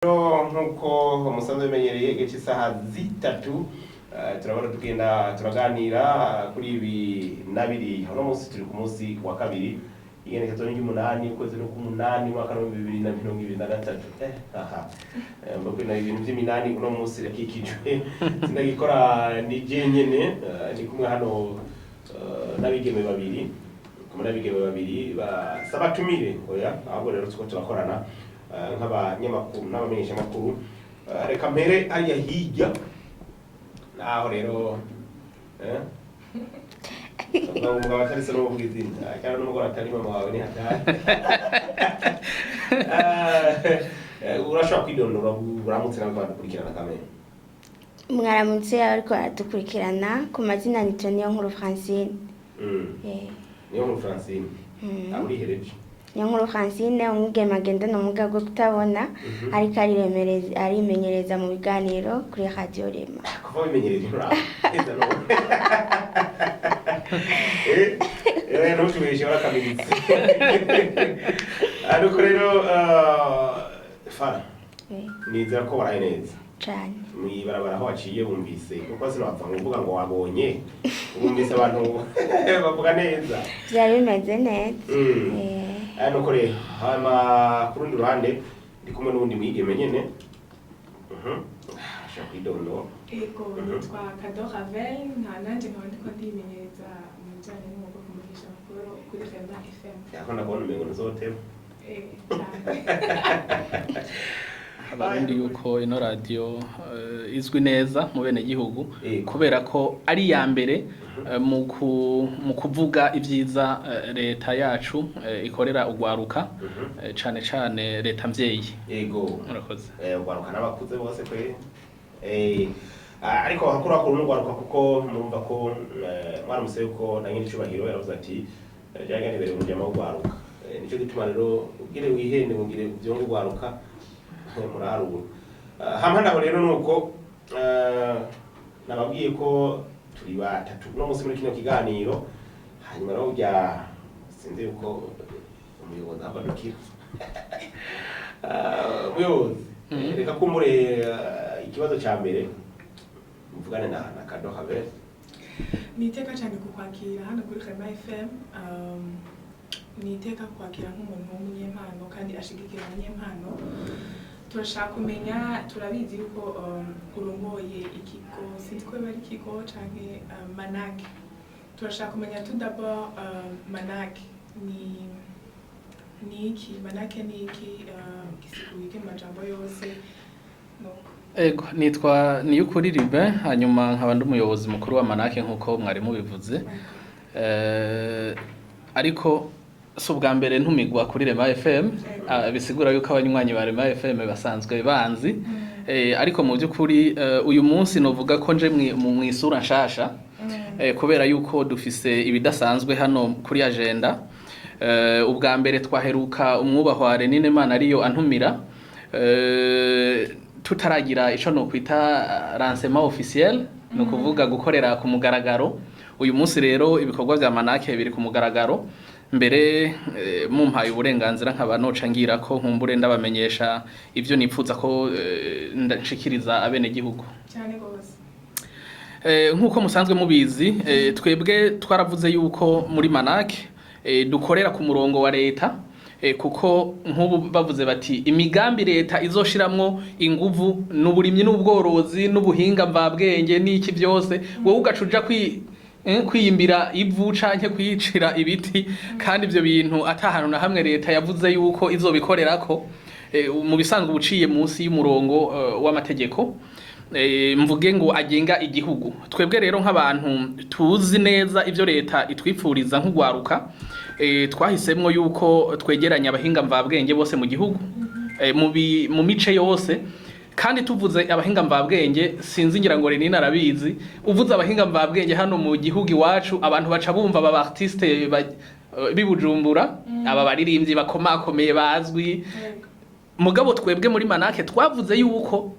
Nk'uko musanzwe bimenyereye, igihe cy'isaha 3 turabona tugenda turaganira kuri ibi na biriya. Uno munsi turi ku munsi wa kabiri, igenekerezo ry'umunani, ukwezi n'uk'umunani, umwaka w'2023. Aha mbabwira ibintu by'iminani uno munsi rakikijwe, sindagikora ni je nyene. Ndi kumwe hano n'abigeme babiri, kumwe n'abigeme babiri basaba tumire. Oya, ahubwo rero tuko turakorana nk'abanyamakuru n'abamenyeshamakuru. Reka mpere hariya hirya naho rero ngo umugabo atari se n'uwo izina cyangwa n'umugore atari mama wawe ni hatari. Urashobora kwidondora, uramutse nawe badukurikirana kamere. Mwaramutse ariko baradukurikirana. Ku mazina nitwa Niyo Nkuru Francine. Niyo Nkuru Francine, aho urihereje? Niyo Nkuru Francine, umwigeme agendana ubumuga bwo kutabona, ariko arimenyereza mu biganiro kuri Radiyo Rema. Kuva wimenyereje nturaba neza n'ubu, ntutubeshe, warakamiritse. Ariko rero Fara, nizera ko waraye neza. Cane. Mw'ibarabara aho waciye wumvise, kuko sinapfa ngo uvuga ngo wabonye, wumvise abantu bavuga neza? Vyari bimeze neza. Nuko rero, hama ku rundi ruhande ndi kumwe n'uwundi mwigeme nyene. Ashobora kwidondora. Ego, nitwa Kado Ravel, nka nanje nkaba ndiko ndimenyereza mu bijanye n'umwuga wo kumenyesha amakuru kuri Rema FM. Yakunda kubona umengo ntuzoteba. Cane. Abarundi yuko ino radiyo izwi neza mu bene gihugu kubera ko ari iya mbere mu kuvuga ibyiza leta yacu ikorera ugwaruka, cane cane leta mvyeyi. Murakoze. Ugwaruka n'abakuze bose kwe. Ariko hakuru hakuru n'ugwaruka, kuko murumva ko mwaramutse yuko na nyiri icubahiro yaravuze ati ryaganibere mu jama w'ugwaruka. Nico gituma rero ubwire wihende mugire uvyonge ugwaruka muraharura. Hampande aho rero nuko nababwiye ko turi batatu uno munsi muri kino kiganiro. Hanyuma rero burya sinzi yuko umuyobozi abadukira. Umuyobozi, reka kumbure ikibazo ca mbere mvugane na Kado Habere. Ni iteka cyane kukwakira hano kuri Rema FM. Ni iteka kukwakira nk'umuntu w'umunyempano kandi ashigikira abanyempano. Turashaka kumenya, turabizi yuko urongoye ikigo, sinzi ko biba ari ikigo canke Manak. Turashaka kumenya tout d'abord Manak ni iki? Manak ni iki? Gisiguye iki mu majambo yose? Nuko. Ego, nitwa Niyukuri Ribe, hanyuma nkaba ndi umuyobozi mukuru wa Manake nk'uko mwari mubivuze. Ariko si ubwa mbere ntumigwa kuri Rema FM, bisigura yuko abanywanyi ba Rema FM basanzwe banzi. Ariko mu by'ukuri uyu munsi novuga ko nje mw'isura nshasha, kubera yuko dufise ibidasanzwe hano kuri agenda. Ubwa mbere twaheruka umwubahwa Renine Mana ariyo antumira, tutaragira ico nokwita lancement officiel, ni ukuvuga gukorera ku mugaragaro. Uyu munsi rero ibikorwa vya Manake biri ku mugaragaro. Mbere mumpaye uburenganzira nkaba noca ngira ko nkumbure ndabamenyesha ivyo nipfuza ko nshikiriza abenegihugu. Cyane gose. Nk'uko musanzwe mubizi, twebwe twaravuze yuko muri Manake dukorera ku murongo wa leta, kuko nk'ubu bavuze bati imigambi leta izoshiramwo inguvu n'uburimyi n'ubworozi n'ubuhinga mvabwenge n'iki byose, wowe ugaca uja kwiyimbira ivu canke kwiyicira ibiti, kandi ivyo bintu ata hantu na hamwe leta yavuze yuko izobikorerako, mu bisanzwe uciye munsi y'umurongo w'amategeko, mvuge ngo agenga igihugu. Twebwe rero nk'abantu tuzi neza ivyo leta itwipfuriza nk'ugwaruka, twahisemwo yuko twegeranya abahinga mvabwenge bose mu gihugu, mu mice yose. Kandi tuvuze abahinga mvabwenge, sinzi ngira ngo Renine arabizi, uvuze abahinga mvabwenge hano mu gihugu iwacu abantu baca bumva aba artiste b'i Bujumbura, aba baririmbyi bakomakomeye bazwi. Mugabo twebwe muri Manake twavuze yuko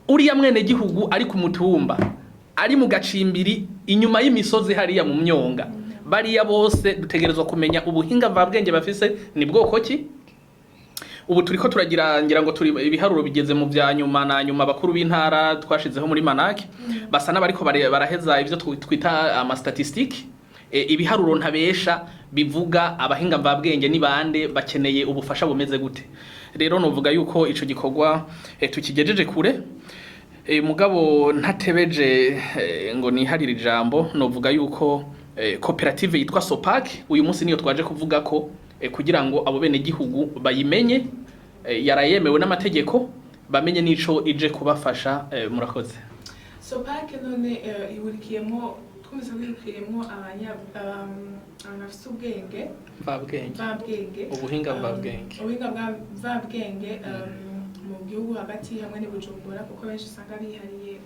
uriya mwene gihugu ari ku mutumba, ari mu gacimbiri inyuma y'imisozi hariya mu myonga, bariya bose dutegerezwa kumenya ubuhinga mvabwenge bafise ni bwoko ki. Ubu turiko turagira, ngira ngo turi ibiharuro bigeze mu vya nyuma na nyuma. Abakuru b'intara twashizeho muri manake basa n'abariko baraheza ivyo twita ama statistiques, ibiharuro ntabesha bivuga abahinga mvabwenge ni bande, bakeneye ubufasha bumeze gute. Rero novuga yuko ico gikorwa tukigejeje kure. Mugabo ntatebeje ngo niharire ijambo, novuga yuko koperative yitwa Sopak uyu munsi niyo twaje kuvuga ko kugira ngo abo bene gihugu bayimenye, yarayemewe n'amategeko, bamenye n'ico ije kubafasha. Murakoze. Sopake none ihurikiyemo, twumvise ko ihurikiyemo abantu bafise ubwenge mvabwenge, mvabwenge, ubuhinga mvabwenge. Ubuhinga bwa mvabwenge mu gihugu hagati hamwe n'i Bujumbura, kuko benshi usanga bihariye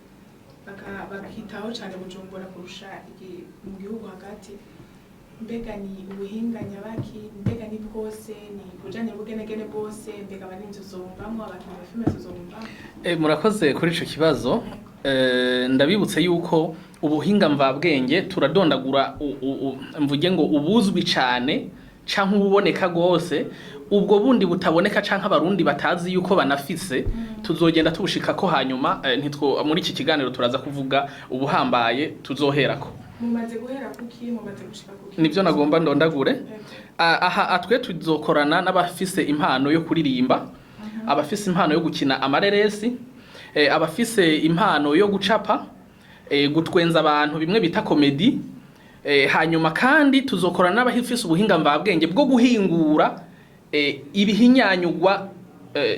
bakitaho cyane Bujumbura kurusha mu gihugu hagati. Mbega ni ubuhinga nyabaki? Mbega ni bwose? Ni bujanye n'ubugenegene bwose? Mbega abarinzi tuzobumvamwo, abakinyi ba filime tuzobumvamwo? Murakoze kuri ico kibazo. Ndabibutse yuko ubuhinga mvabwenge turadondagura, mvuge ngo ubuzwi cane canke ububoneka gose. Ubwo bundi butaboneka canke abarundi batazi yuko banafise, tuzogenda tubushikako hanyuma. Ntitwo muri iki kiganiro turaza kuvuga ubuhambaye tuzoherako. Mumaze guhera kuki? Mumaze gushika kuki? Nivyo nagomba ndondagure. Yego. Aha atwe tuzokorana n'abafise impano yo kuririmba, abafise impano yo gukina amareresi, abafise impano yo gucapa, gutwenza abantu bimwe bita comédie. Hanyuma kandi tuzokorana n'abafise ubuhinga mvabwenge bwo guhingura ibihinyanyugwa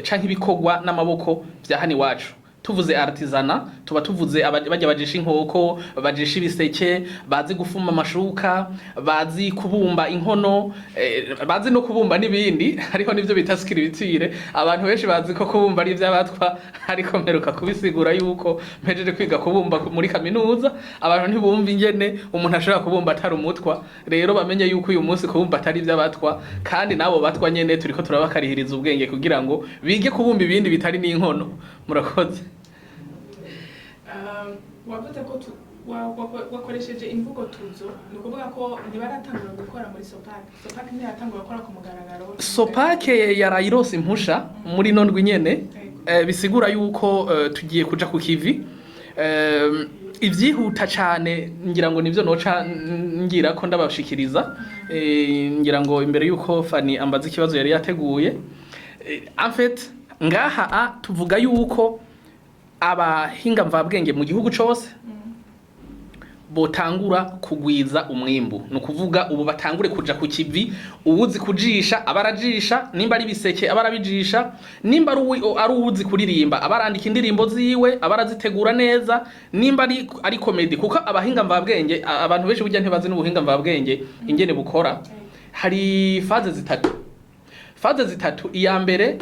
canke ibikorwa n'amaboko vya hano iwacu. Tuvuze artisanat, tuba tuvuze bajya bajisha inkoko, bajisha ibiseke, bazi gufuma amashuka, bazi kubumba inkono, bazi no kubumba n'ibindi. Hariho n'ivyo bita sculpture. Abantu benshi bazi ko kubumba ari ivy'abatwa, ariko mperuka kubisigura yuko mpejeje kwiga kubumba muri kaminuza. Abantu ntibumva ingene umuntu ashobora kubumba atari umutwa. Rero bamenye yuko uyu munsi kubumba atari ivy'abatwa, kandi n'abo batwa nyene turiko turabakarihiriza ubwenge kugira ngo bige kubumba ibindi bitari n'inkono. Murakoze. Wavuze ko wakoresheje imvugo tuzo, ni ukuvuga ko ntibaratangura gukora muri Sopak? Sopak ntiratangura gukora ku mugaragaro? Sopake yarayirose impusha muri ino ndwi nyene. Yego. Bisigura yuko tugiye kuja ku kivi. Ivyihuta cane ngira ngo nivyo noca ngira ko ndabashikiriza. Ngira ngo imbere yuko Fani ambaza ikibazo yari yateguye, en fait ngaha tuvuga yuko abahinga mvabwenge mu gihugu cose botangura kugwiza umwimbu. Ni ukuvuga ubu batangure kuja ku kivi. Uwuzi kujisha aba arajisha, nimba ari ibiseke aba arabijisha, nimba ari uwuzi kuririmba aba arandika indirimbo ziwe, aba arazitegura neza, nimba ari comédie, kuko abahinga mvabwenge, abantu benshi burya ntibazi n'ubuhinga mvabwenge ingene bukora. Hari phases zitatu, phases zitatu. Iya mbere,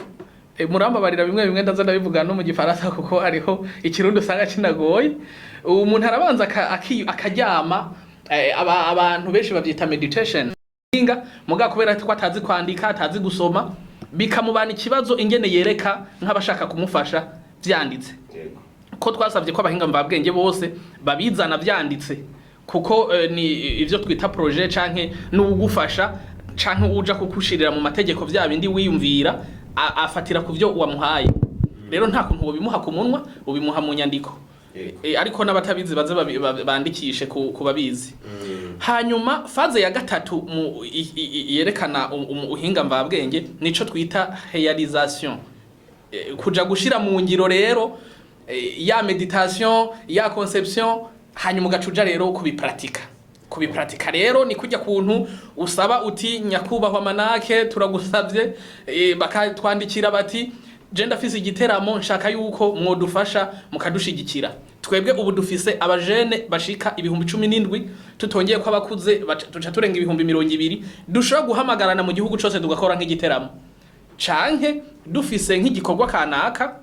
murambabarira, bimwe bimwe ndaza ndabivuga no mu gifaransa kuko hariho ikirundi usanga kinagoye. Umuntu arabanza akaryama, abantu benshi bavyita méditation. Hinga muga kubera ko atazi kwandika, atazi gusoma, bikamubana ikibazo ingene yereka nk'abashaka kumufasha vyanditse. Ko twasabye ko abahinga mvabwenge bose babizana vyanditse, kuko ni ivyo twita projet canke n'ugufasha canke uja kukushirira mu mategeko vya bindi wiyumvira, afatira ku vyo wamuhaye. Rero nta kuntu wobimuha ku munwa, ubimuha mu nyandiko. Ariko n'abatabizi baze bandikishe ku babizi. Hanyuma phase ya gatatu mu yerekana uhinga mvabwenge nico twita réalisation, kuja gushira mu ngiro. Rero ya méditation, ya conception, hanyuma ugacuja rero kubipratika. Kubipratika rero ni kujya kuntu usaba uti: "Nyakubahwa manake, turagusavye." Bakatwandikira bati: "Je ndafise igiteramo, nshaka yuko mwodufasha mukadushigikira." Twebwe ubu dufise abajene bashika 17,000, tutongeye ko abakuze tuca turenga 20,000, dushobora guhamagarana mu gihugu cose tugakora nk'igiteramo canke dufise nk'igikorwa kanaka,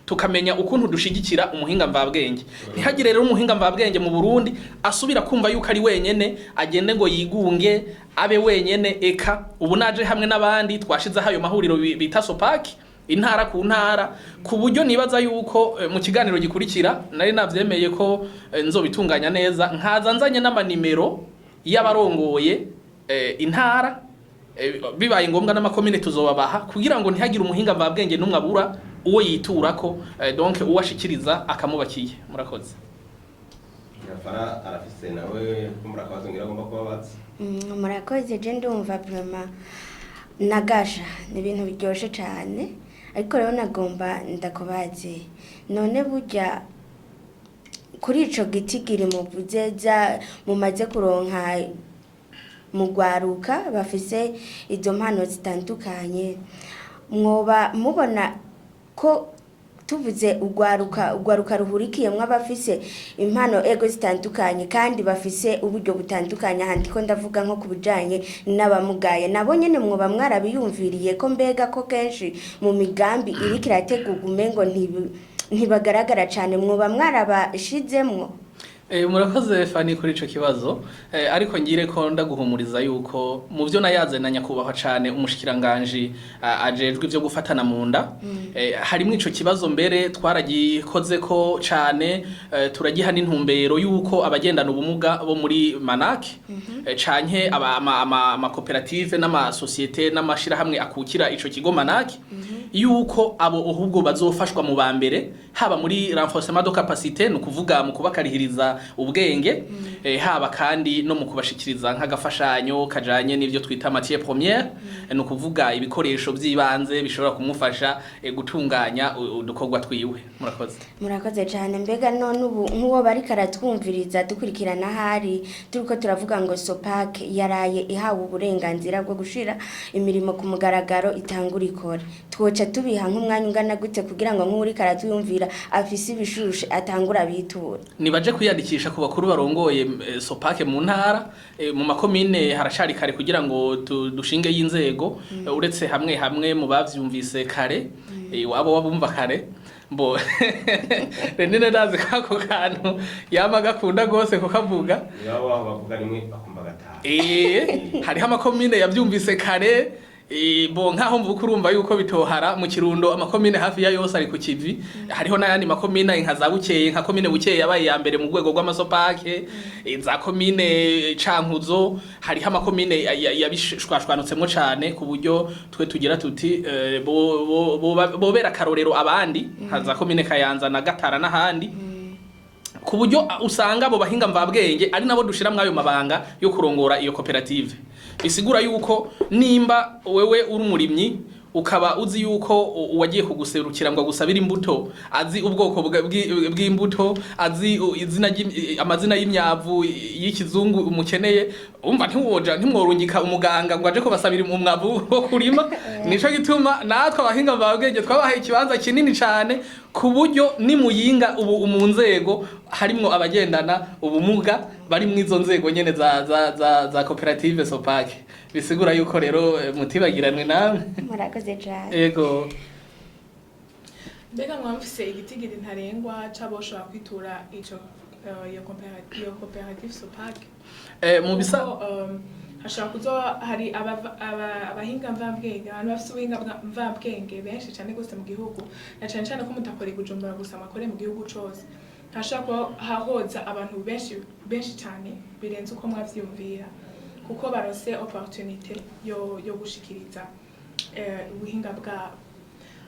tukamenya ukuntu dushigikira umuhinga mvabwenge. Ntihagire rero umuhinga mvabwenge mu Burundi asubira kumva yuko ari wenyene, agende ngo yigunge abe wenyene. Eka ubu naje hamwe n'abandi twashizeho ayo mahuriro bita Sopak, intara ku ntara, ku buryo nibaza yuko mu kiganiro gikurikira nari navyemeye ko nzobitunganya neza, nkaza nzanye n'amanimero y'abarongoye intara. Bibaye ngombwa n'amakomine tuzobabaha kugira ngo ntihagire umuhinga mvabwenge n'umwe abura uwo yiturako, donc uwo ashikiriza akamubakiye. Murakoze. Girafara arafise nawe kumbura akabazo ngira agomba kubabaza. Murakoze. Je ndumva vraiment nagasha ni ibintu biryoshe cyane, ariko rero nagomba ndakubaze: none burya kuri ico gitigiri muvuze mumaze kuronka mu gwaruka bafise izo mpano zitandukanye, mwoba mubona ko tuvuze ugwaruka ruhurikiyemwo abafise impano ego zitandukanye kandi bafise uburyo butandukanye, aha ndiko ndavuga nko ku bijanye n'abamugaye, nabo nyene mwoba mwarabiyumviriye ko mbega ko kenshi mu migambi iriko irategurwa umengo ntibagaragara cane, mwoba mwarabashizemwo? Murakoze Fani kuri ico kibazo, ariko ngire ko ndaguhumuriza yuko mu byo nayaze na nyakubahwa cane umushikiranganje ajejwe ivyo gufatana mu nda, harimwo ico kibazo. Mbere twaragikoze ko cane, turagiha n'intumbero yuko abagendana ubumuga bo muri Manak canke amakoperative n'amasosiyete n'amashirahamwe akukira ico kigo Manak, yuko abo ahubwo bazofashwa mu ba mbere, haba muri renforcement de capacité, ni ukuvuga mu kubakarihiriza ubwenge, haba kandi no mu kubashikiriza nk'agafashanyo kajanye n'ivyo twita matière première, ni ukuvuga ibikoresho by'ibanze bishobora kumufasha gutunganya udukorwa twiwe. Murakoze. Murakoze cyane. Mbega none ubu nk'uwo bariko aratwumviriza dukurikirana, ahari turiko turavuga ngo Sopak yaraye ihawe uburenganzira bwo gushira imirimo ku mugaragaro itangura ikora, twoca tubiha nk'umwanya ungana gute kugira ngo nk'uwuriko aratwumvira afise ibishushe atangura abitura? Nibaje kwiyandikisha ku bakuru barongoye Sopake mu ntara, mu makomine haracari kare kugira ngo dushinge y'inzego, uretse hamwe hamwe mu bavyumvise kare, wabo wabumva kare mbo Renine ndazi kako kantu yama gakunda gose kukavuga. Iwabo aho bavuga rimwe bakumva gataha. Hariho amakomine yavyumvise kare, bo nkaho mvuka urumva yuko bitohara mu Kirundo, amakomine hafi ya yose ari ku kivi. Hariho n'ayandi makomine nka za Bukeye, nka komine Bukeye yabaye ya mbere mu rwego rw'amasopake, za komine Cankuzo, hariho amakomine yabishwashwanutsemwo cane ku buryo twe tugira tuti bobera akarorero abandi, nka za komine Kayanza na Gatara n'ahandi, ku buryo usanga abo bahinga mvabwenge ari nabo dushira ayo mabanga yo kurongora iyo koperative. Bisigura yuko nimba wewe uri umurimyi ukaba uzi yuko uwagiye kuguserukira ngo agusabire imbuto azi ubwoko bw'imbuto, azi izina amazina y'imyavu y'ikizungu umukeneye, umva ntiwoja ntimworungika umuganga ngo aje kubasabira umwavu wo kurima. Nico gituma natwe abahinga mvabwenge twabahaye ikibanza kinini cane, ku buryo ni muyinga ubu mu nzego harimwo abagendana ubumuga bari mu izo nzego nyene za koperative Sopake. Bisigura yuko rero mutibagiranwe namwe. Murakoze cyane. Ego. Mbega mwaba mufise igitigiri ntarengwa c'aboshobora kwitura ico iyo koperative Sopak? Mu bisa Kuko, hashobora kuzoba hari abahinga mvabwenge, abantu bafise ubuhinga mvabwenge benshi cane gose mu gihugu, na cane cane ko mutakora i Bujumbura gusa, makore mu gihugu cose. Hashobora kuba hahoza abantu benshi benshi cane birenze uko mwavyiyumvira, kuko baronse opportunité yo gushikiriza ubuhinga bwabo.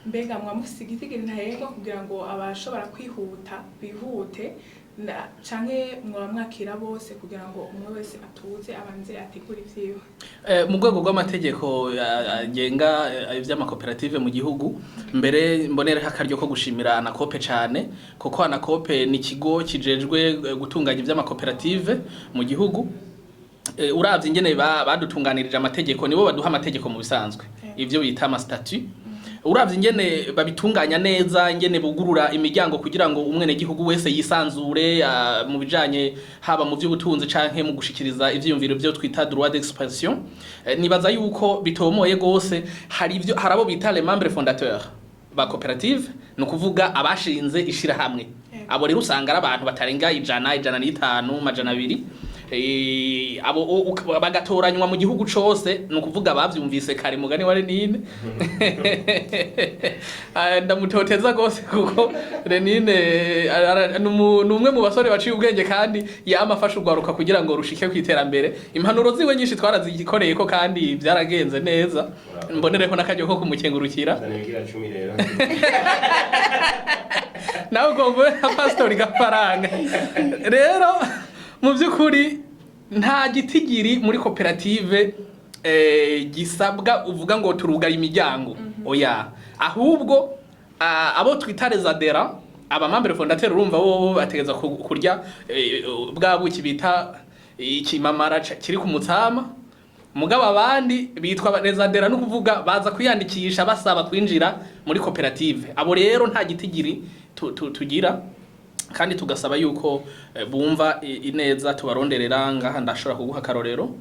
Mbega mwaba mufise igitigiri ntarengwa kugira ngo abashobora kwihuta bihute, canke mwaba mwakira bose kugira ngo umwe wese atuze abanze ategure ivyiwe? Mu rwego rw'amategeko agenga ivy'amakoperative mu gihugu, mbere mbonereho akaryo ko gushimira Anakope cane, kuko Anakope ni ikigo kijejwe gutunganya ivy'amakoperative mu gihugu. Uravye ingene badutunganirije amategeko, nibo baduha amategeko mu bisanzwe, ivyo bita ama statut. Uravye ingene babitunganya neza, ingene bugurura imiryango kugira ngo umwenegihugu wese yisanzure mu bijanye haba mu vy'ubutunzi canke mu gushikiriza ivyiyumviro vyo twita droit d'expression, nibaza yuko bitomoye gose. Hari ivyo hari abo bita les membres fondateurs ba koperative, ni ukuvuga abashinze ishirahamwe. Abo rero usanga ari abantu batarenga 100, 105, 200. Abo bagatoranywa mu gihugu cose, ni ukuvuga bavyumvise kare mugani wa Renine. Ndamutoteza gose kuko Renine ni umwe mu basore baciye ubwenge kandi yama afasha urwaruka kugira ngo rushike ku iterambere. Impanuro ziwe nyinshi twarazikoreyeko kandi byaragenze neza. Mbonereho n'akaryo ko kumukengurukira. Zana ibigira 10 rero. Nawe ugomba ube nka pasitori Gafaranga. Rero mu by'ukuri nta gitigiri muri koperative gisabwa uvuga ngo turugaye imiryango, oya. Ahubwo abo twita les adhérents, aba membres fondateurs, urumva bo bategeza kurya bwa buki bita ikimamara kiri ku mutsama. Mugabo abandi bitwa les adhérents, no kuvuga baza kwiyandikisha basaba kwinjira muri koperative. Abo rero nta gitigiri tugira, kandi tugasaba yuko bumva ineza tubaronderera. Ngaha ndashobora kuguha akarorero.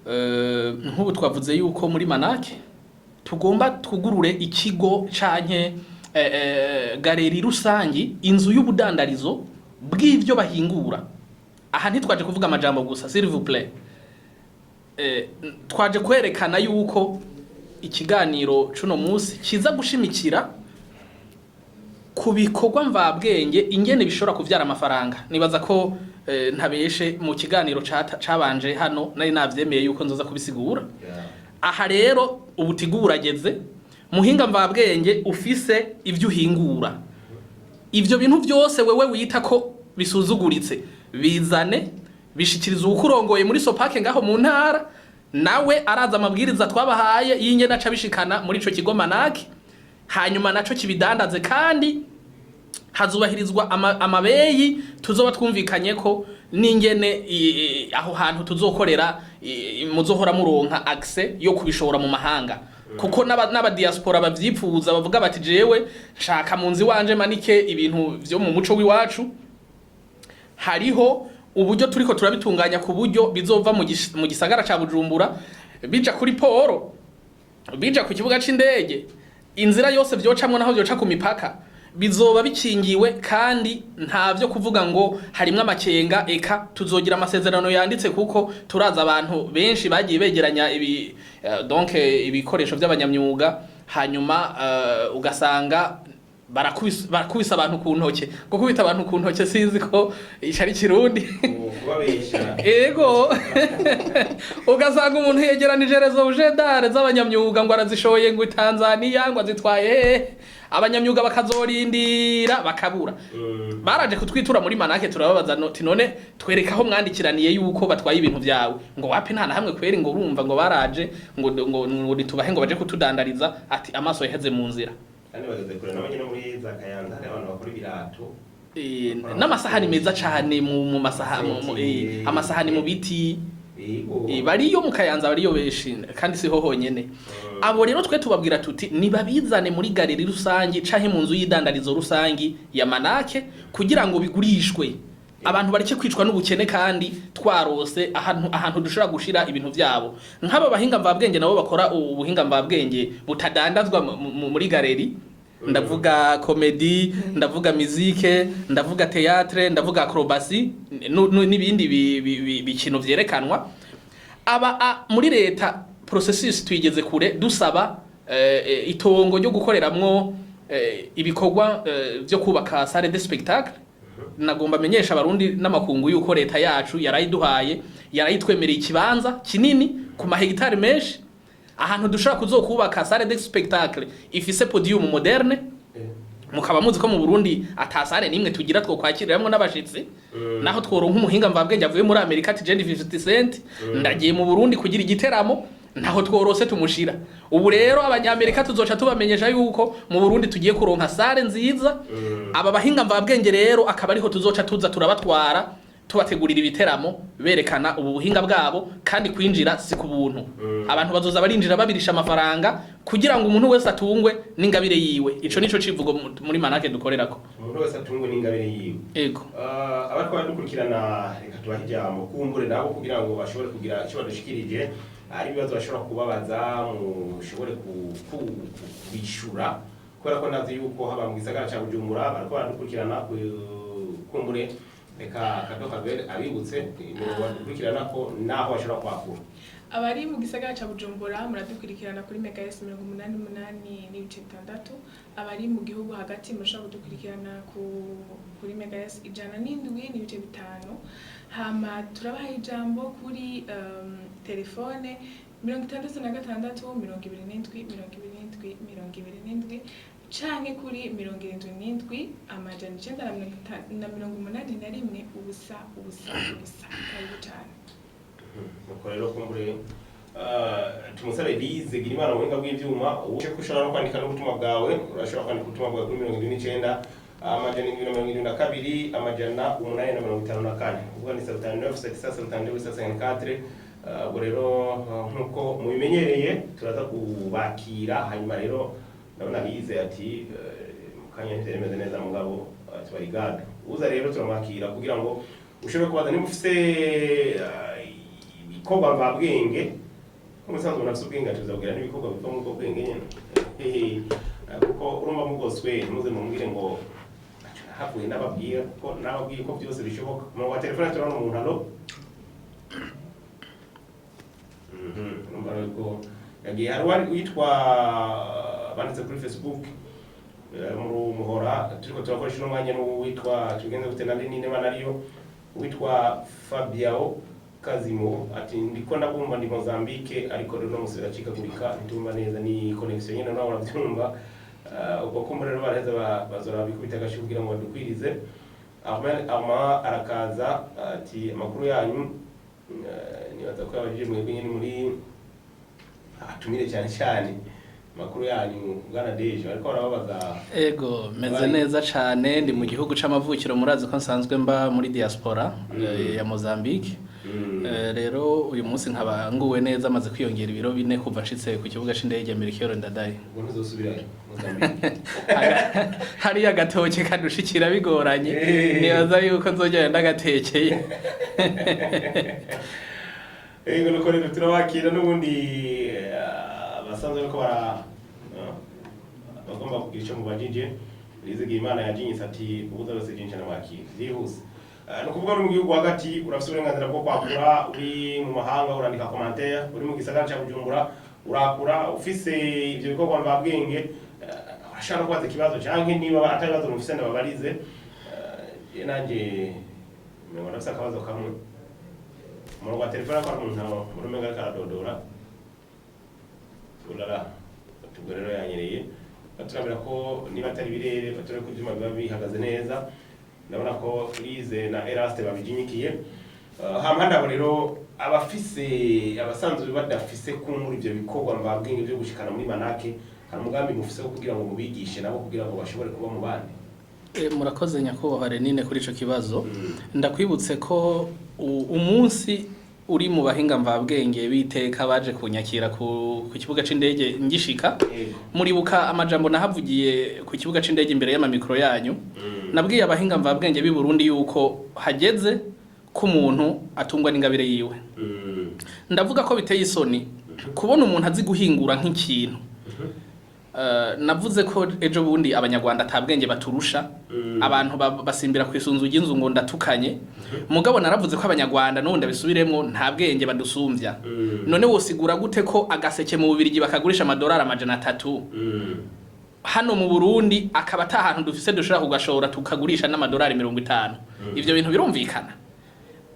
Nk'ubu twavuze yuko muri Manake tugomba twugurure ikigo canke galerie rusangi, inzu y'ubudandarizo bw'ivyo bahingura. Aha ntitwaje kuvuga amajambo gusa, s'il vous plaît. Twaje kwerekana yuko ikiganiro cuno munsi kiza gushimikira ku bikorwa mvabwenge, ingene bishobora kuvyara amafaranga. Nibaza ko ntabeshe mu kiganiro cabanje hano nari navyemeye yuko nzoza kubisigura. Aha rero ubutigu burageze. Muhinga mvabwenge ufise ivyo uhingura, ivyo bintu byose wewe wita ko bisuzuguritse, bizane, bishikiriza uwukurongoye muri Sopake ngaho mu ntara, nawe araza amabwiriza twabahaye y'ingene aca bishikana muri ico kigo Manaki, hanyuma naco kibidandaze, kandi hazubahirizwa amabeyi tuzoba twumvikanye ko n'ingene aho hantu tuzokorera muzohora muronka accès yo kubishora mu mahanga, kuko n'aba diaspora bavyipfuza bavuga bati: "Jewe nshaka mu nzu iwanje manike ibintu vyo mu muco w'iwacu." Hariho uburyo turiko turabitunganya ku buryo bizova mu gisagara ca Bujumbura, bija kuri port, bija ku kibuga c'indege, inzira yose vyocamwo, naho vyoca ku mipaka, bizoba bikingiwe, kandi nta vyo kuvuga ngo harimwo amakenga. Eka, tuzogira amasezerano yanditse, kuko turaza abantu benshi bagiye begeranya ibi donc ibikoresho by'abanyamyuga, hanyuma ugasanga barakubise abantu ku ntoke. Gukubita abantu ku ntoke, sinzi ko ico ari Kirundi. Kubabesha. Ego, ugasanga umuntu yegeranije les objets d'art z'abanyamyuga ngo arazishoye ngo i Tanzania, ngo azitwaye hehe, abanyamyuga bakazorindira bakabura. Baraje kutwitura muri Manake, turababaza noti: "None twereka aho mwandikiraniye yuko batwaye ibintu vyawe." Ngo: "Wapi, nta na hamwe kweri." Ngo urumva ngo baraje ngo nitubahe ngo baje kutudandariza, ati amaso yaheze mu nzira. Kandi bageze kure nabo nyine. Muri za Kayanza hari abantu bakora ibirato. N'amasahani meza cane mu masaha amasahani mu biti. Yego. Bariyo mu Kayanza, bariyo benshi, kandi siho honyene. Abo rero twe tubabwira tuti nibabizane muri galerie rusangi canke mu nzu y'idandarizo rusangi ya Manake kugira ngo bigurishwe, abantu bareke kwicwa n'ubukene, kandi twarose ahantu dushobora gushira ibintu vyabo. Nk'aba bahinga mvabwenge nabo bakora ubuhinga mvabwenge butadandazwa muri galerie, ndavuga comédie, ndavuga musique, ndavuga théâtre, ndavuga acrobatie n'ibindi bikino vyerekanwa. Aba muri leta processus tuyigeze kure, dusaba itongo ryo gukoreramwo ibikorwa vyo kubaka salle de spectacle. Nagomba menyesha abarundi n'amakungu yuko leta yacu yarayiduhaye, yarayitwemereye ikibanza kinini ku mahegitari menshi, ahantu dushobora kuzokubaka salle de spectacle ifise podium moderne. Mukaba muzi ko mu Burundi ata salle nimwe tugira twokwakiriramwo n'abashitsi. Naho tworonka umuhinga mvabwenge avuye muri Amerika ati: "Jendi 50 Cent, ndagiye mu Burundi kugira igiteramo," ntaho tworose tumushira. Ubu rero abanyamerika tuzoca tubamenyesha yuko mu Burundi tugiye kuronka salle nziza. Aba bahinga mvabwenge rero akaba ariho tuzoca tuza turabatwara, tubategurira ibiteramo berekana ubu buhinga bwabo, kandi kwinjira si ku buntu. Abantu bazoza barinjira babirisha amafaranga kugira ngo umuntu wese atungwe n'ingabire yiwe. Ico nico civugo muri Manake dukorerako. Umuntu wese atungwe n'ingabire yiwe. Ego. Abariko baradukurikirana, reka tubahe ijambo kumbure nabo kugira ngo bashobore kugira icyo badushikirije, hari ibibazo bashobora kubabaza, mushobore kubishura. Kubera ko ndazi yuko haba mu gisagara ca Bujumbura bariko baradukurikirana kumbure, reka Kado Kabere abibutse imirongo badukurikirana ko naho bashobora kwakura. Abari mu gisagara ca Bujumbura muradukurikirana kuri megahertz 88.6. Abari mu gihugu hagati murashobora kudukurikirana kuri megahertz 107.5. Hama turabaha ijambo kuri telefone 66 27 27 27 canke kuri 77 981 0 0 0. Karibu cane. Nuko rero kumbure tumusabe Lize Girimana mu buhinga bw'ivyuma uje ko ushobora no kwandika n'ubutumwa bwawe. Urashobora kwandika ubutumwa bwawe kuri 79 772 854, ubwo ni 79 772 854. Ubwo rero nkuko mubimenyereye turaza kubakira. Hanyuma rero ndabona Lize ati mu kanya ntibyari bimeze neza, mugabo tubari gado uza rero turamwakira kugira ngo ushobore kubaza niba ufise ibikorwa mvabwenge. Ko musanzwe umuntu afise ubwenge atuzabwira n'ibikorwa biva muri ubwo bwenge nyene. Kuko urumva mugoswe ntimuze mumbwire ngo "Aco nahavuye ndababwira", kuko nababwiye ko byose bishoboka. Umurongo wa telefone, turabona umuntu. Allo? Urumva rero ko yagiye. Hari uwari witwa banditse kuri Facebook muri muhora turiko turakoresha uno mwanya, n'uwitwa tugenze gute na Lenine nariyo witwa Fabiao Kazimo ati ndiko ndabumva ndi Mozambique, ariko rero no musi biracikagurika, ntitumva neza, ni connection nyene nawe uravyumva. Ubwo kumva rero baraheza bazora bikubita agashi kugira ngo badukwirize. Armel Armand arakaza ati amakuru yanyu. Nibaza ko yabajije mwebwe nyene muri atumire cyane cyane. Amakuru yanyu bwana Deje, ariko barababaza. Ego, meze Bari. neza cane, ndi mu gihugu c'amavukiro. Murazi ko nsanzwe mba muri diaspora ya Mozambique. Rero uyu munsi nkaba nguwe neza, maze kwiyongera ibiro 4 kuva nshitse ku kibuga c'indege Melchior Ndadaye. Ubwo ntuzosubirayo Mozambique? Hariya agatoke kadushikira bigoranye. Nibaza yuko nzogenda ndagatekeye. Ego, nuko rero turabakira n'ubundi abasanzwe bariko bara bagomba kugira ico mubajije. Rizigiye Imana yajinyitse ati ubuza wese jinje namwakira vyihuse. Ni ukuvuga uri mu gihugu hagati urafise uburenganzira bwo kwakura, uri mu mahanga urandika commentaire, uri mu gisagara ca Bujumbura urakura, ufise ivyo bikorwa mvabwenge urashobora no kubaza ikibazo, canke niba atari ibibazo mufise ndababarize. Je nanje umengo ndafise akabazo kamwe. Umurongo wa telefone ko ari umuntu muri umenga ariko aradodora. Urara ubwo rero yanyereye. Baturabira ko niba atari birere, baturabira ko ivyuma biba bihagaze neza. Ndabona ko Lize na Eraste babijinyikiye. Hampande abo rero abafise abasanzwe badafise kumbura ivyo bikorwa mvabwenge byo gushikana muri manake, hari umugambi mufise wo kugira ngo mubigishe nabo kugira ngo bashobore kuba mu bandi? Murakoze nyakubahwa Renine kuri ico kibazo. Ndakwibutse ko umunsi uri mu bahinga mvabwenge biteka baje kunyakira ku kibuga c'indege ngishika, muribuka amajambo nahavugiye ku kibuga c'indege imbere y'amamikro yanyu. Nabwiye abahinga mvabwenge b'i Burundi yuko hageze ko umuntu atungwa n'ingabire yiwe. Ndavuga ko biteye isoni kubona umuntu azi guhingura nk'ikintu. Navuze ko ejo bundi abanyarwanda atabwenge baturusha. Abantu basimbira ku isunzu ry'inzu ngo ndatukanye, mugabo naravuze ko abanyarwanda n'ubundi abisubiremwo nta bwenge badusumvya. None wosigura gute ko agaseke mu Bubirigi bakagurisha amadolari 300, hano mu Burundi akaba ata hantu dufise dushobora kugashora tukagurisha n'amadolari 50? Ivyo bintu birumvikana?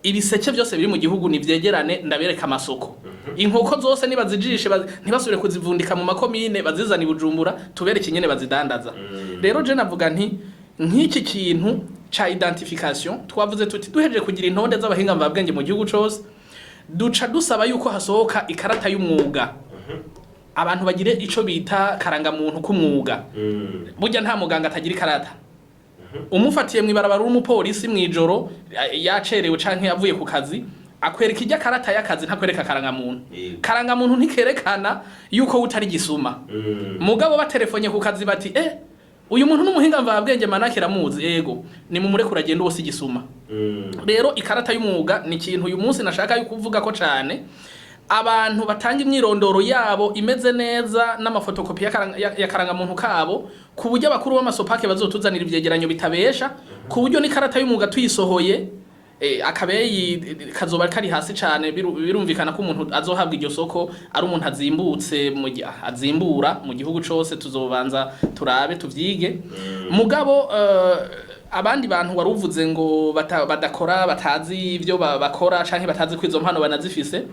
Ibiseke byose biri mu gihugu nivyegerane ndabereka amasoko. Inkoko zose nibazijishe ntibasubire kuzivundika mu makomine, bazizana i Bujumbura tubereke ingene bazidandaza. Rero je navuga nti nk'iki kintu ca identification, twavuze tuti duhejeje kugira intonde z'abahinga mvabwenge mu gihugu cose, duca dusaba yuko hasohoka ikarata y'umwuga, abantu bagire ico bita karangamuntu k'umwuga. Burya nta muganga atagira ikarata. Umufatiye mw'ibarabara uri umupolisi mw'ijoro yacerewe canke yavuye ku kazi, akwereka ijya karata y'akazi, ntakwereka karangamuntu. Karangamuntu ntikerekana yuko utari gisuma. Mugabo batelefonye ku kazi bati uyu muntu n'umuhinga mvabwenge manake ramuzi, ego ni mumurekura agenda, uwo si gisuma. Rero ikarata y'umwuga ni ikintu uyu munsi nashaka yuko uvuga ko cane. Abantu batanga imyirondoro yabo imeze neza n'amafotokopi y'akarangamuntu kabo, ku buryo abakuru b'amasopake bazotuzanira ivyegeranyo bitabesha, ku buryo n'ikarata y'umwuga tuyisohoye, akabeyi kazoba kari hasi cane. Birumvikana ko umuntu azohabwa iryo soko ari umuntu azimbutse azimbura mu gihugu cose. Tuzobanza turabe, tuvyige. Mugabo abandi bantu wari uvuze ngo badakora, batazi ivyo bakora canke batazi ko izo mpano banazifise,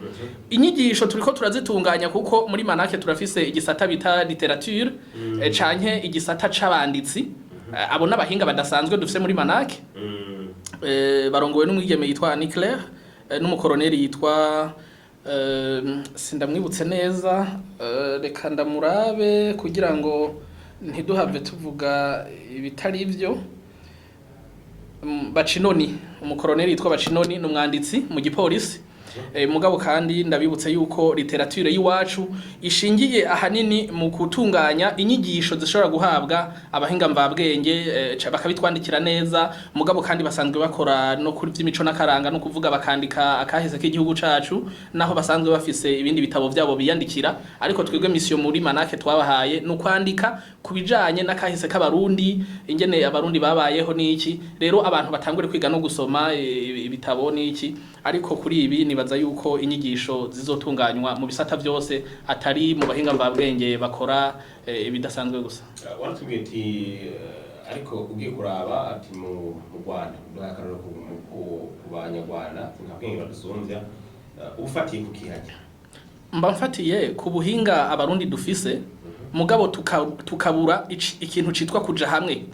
inyigisho turiko turazitunganya, kuko muri manake turafise igisata bita littérature, canke igisata c'abanditsi. Abo n'abahinga badasanzwe dufise muri manake, barongowe n'umwigeme yitwa Annie Claire, n'umukoroneri yitwa, sindamwibutse neza, reka ndamurabe kugira ngo ntiduhave tuvuga ibitari ivyo. Bacinoni, umukoroneri yitwa Bacinoni ni umwanditsi mu gipolisi. Mugabo kandi ndabibutse yuko littérature y'iwacu ishingiye ahanini mu gutunganya inyigisho zishobora guhabwa abahinga mvabwenge, bakabitwandikira neza. Mugabo kandi basanzwe bakora no kuri vy'imico n'akaranga, no kuvuga bakandika akahise k'igihugu cacu, naho basanzwe bafise ibindi bitabo vyabo biyandikira. Ariko twebwe mission muri manake twabahaye ni ukwandika ku bijanye n'akahise k'Abarundi, ingene Abarundi babayeho n'iki. Rero abantu batangure kwiga no gusoma ibitabo n'iki. Ariko kuri ibi nibaza yuko inyigisho zizotunganywa mu bisata vyose, atari mu bahinga mvabwenge bakora ibidasanzwe gusa. Waratubwiye ati ariko ugiye kuraba ati mu Rwanda, duhaye akarorero ku Banyarwanda, nta bwenge badusumvya. Ufatiye ku kihajya? Mba mfatiye ku buhinga Abarundi dufise, mugabo tukabura ikintu citwa kuja hamwe.